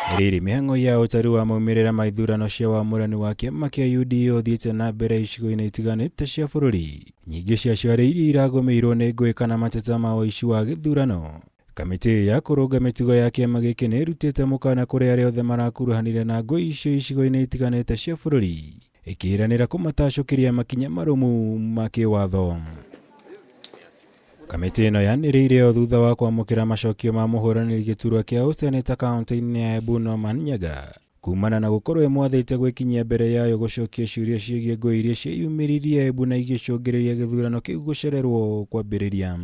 Rĩrĩ mĩhang'o ya ũtari wa maumĩrĩra ma ithurano cia wamũrani wa kĩama kĩa UDA ũthiĩte na mbere icigo-inĩ itiganĩte cia bũrũri, nyingĩ ciacio arĩ iria iragũmĩirwo nĩ ngũĩ kana mateta ma ũici wa gĩthurano. Kamĩtĩ ya kũrũnga mĩtugo ya kĩama gĩkĩ nĩ ĩrutĩte mũkana kũrĩ arĩa othe marakuruhanire na ngũĩ icio icigo-inĩ itiganĩte cia bũrũri, ĩkĩĩranĩra kũmatacũkĩria makinya marũmu ma kĩwatho. Kamĩtĩ ĩno yanĩrĩire o thutha wa kwamũkĩra macokio ma mũhũranĩri gĩturwa kĩa ũseneta kaunti-inĩ ya Embu Norman Nyaga kumana na gũkorwo ĩmwathĩte gwĩkinyia mbere yayo gũcokia ciũria ciĩgiĩ ngũĩ iria ciĩyumĩririe Embu na igĩcũngĩrĩria gĩthurano kĩu gũcererwo kwambĩrĩria.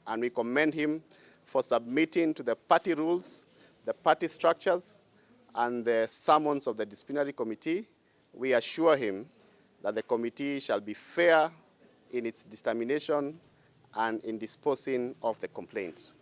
And we commend him for submitting to the party rules, the party structures, and the summons of the disciplinary committee. We assure him that the committee shall be fair in its determination and in disposing of the complaint.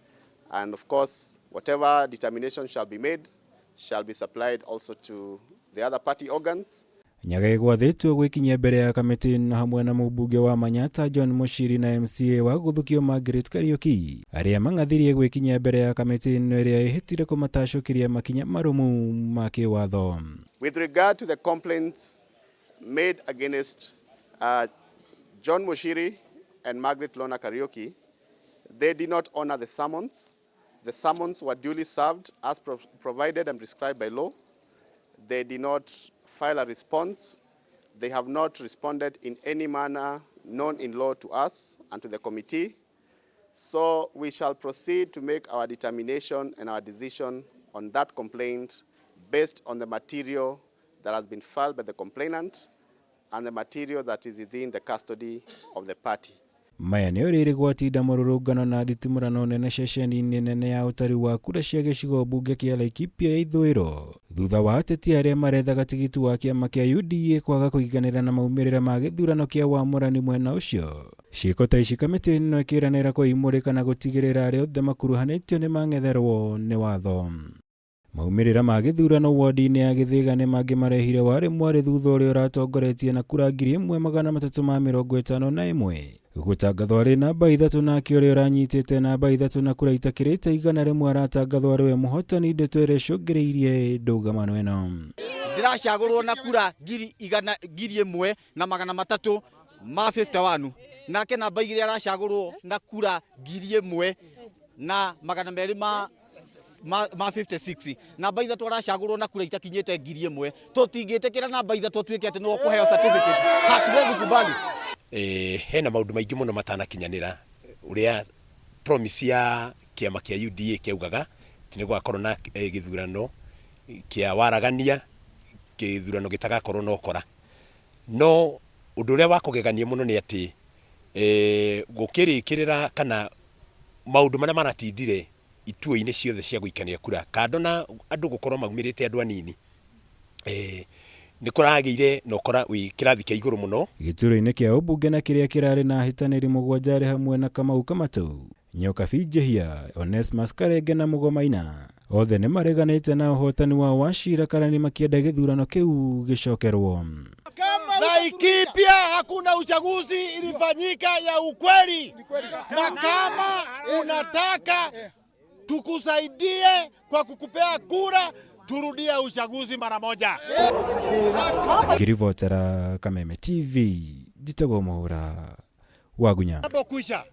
And of course, whatever determination shall be made shall be supplied also to the other party organs. Nyaga ĩgwathĩtwo gwĩkinyia mbere ya kamĩtĩ ĩno hamwe na mũmbunge wa Manyata John Muchiri na MCA wa Gũthukio Margaret Kariuki, arĩa mang'athirie gwĩkinyia mbere ya kamĩtĩ ĩno ĩrĩa ĩhĩtire kũmatacũkĩria makinya marũmu ma kĩwatho. With regard to the complaints made against John Muchiri and Margaret Lorna Kariuki, they did not honor the summons. The summons were duly served as provided and prescribed by law. They did not file a response. They have not responded in any manner known in law to us and to the committee. So we shall proceed to make our determination and our decision on that complaint based on the material that has been filed by the complainant and the material that is within the custody of the party. Maya nĩ rĩrĩ gwatinda mũrũrũngano na nditimũrano nene ceceni-inĩ nene ya ũtari wa kura cia gĩcigo mbunge kĩa Laikipia ya ithũĩro, thutha wa ateti arĩa marethaga tigiti wa kĩama kĩa UDA kwaga kũiganĩra na maumĩrĩra ma gĩthurano kĩa wamũrani mwena ũcio. Ciĩko ta ici kamĩtĩ ĩno ĩkĩranĩra kwĩimũrĩka na gũtigĩrĩra arĩa othe makuruhanĩtio nĩ mang'etherwo nĩ watho. Maumĩrĩra ma gĩthurano wodi-inĩ ya Gĩthĩga nĩ mangĩ marehire warĩ mwarĩ thutha ũrĩa ũratongoretie na kura 1351 gũtangathwo arĩ namba 3, nake ũrĩa ũranyitĩte namba 3 na kura itakĩrĩte 100 aratangathwo arĩ we mũhotani, ndeto ĩrĩa ĩcũngĩrĩirie ndũgamano ĩno. Ndĩracagũrwo na kura ngiri igana 1351, nake namba 2 aracagũrwo na kura 1256. Namba 3 aracagũrwo na kura itakinyĩte 1000. Tũtingĩtĩkĩra namba 3 atuĩke atĩ nĩwe ũkũheo certificate. Hatuwezi kubali. Hena maũndũ maingĩ mũno matanakinyanĩra ũrĩa promise ya kĩama kĩa UDA kĩaugaga atĩ nĩ gũgakorwo na gĩthurano kĩa waragania, gĩthurano gĩtagakorwo na ũkora. No ũndũ ũrĩa wa kũgegania mũno nĩ atĩ gũkĩrĩkĩrĩra kana maũndũ marĩa maratindire ituo-inĩ ciothe cia gũikania kura, kando na andũ gũkorwo maumĩrĩte andũ anini, nĩ kũragĩire na ũkora wĩ kĩrathi kĩa igũrũ mũno. Gĩturwa-inĩ kĩa ũmbunge na kĩrĩa kĩrarĩ na ahĩtanĩri 7 arĩ hamwe na Kamau Kamatũ, Nyokabi Njihia, Onesmus Karenge na Mũgomaina, othe nĩ mareganĩte na ũhotani wa Wachira Karani makĩenda gĩthurano kĩu gĩcokerwo. Laikipia hakuna uchaguzi ilifanyika ya ukweli, na kama unataka tukusaidie kwa kukupea kura, turudie uchaguzi mara moja. Ngiribotera Kameme TV, njĩtagwo Mũhũra Wagunya. Kwisha.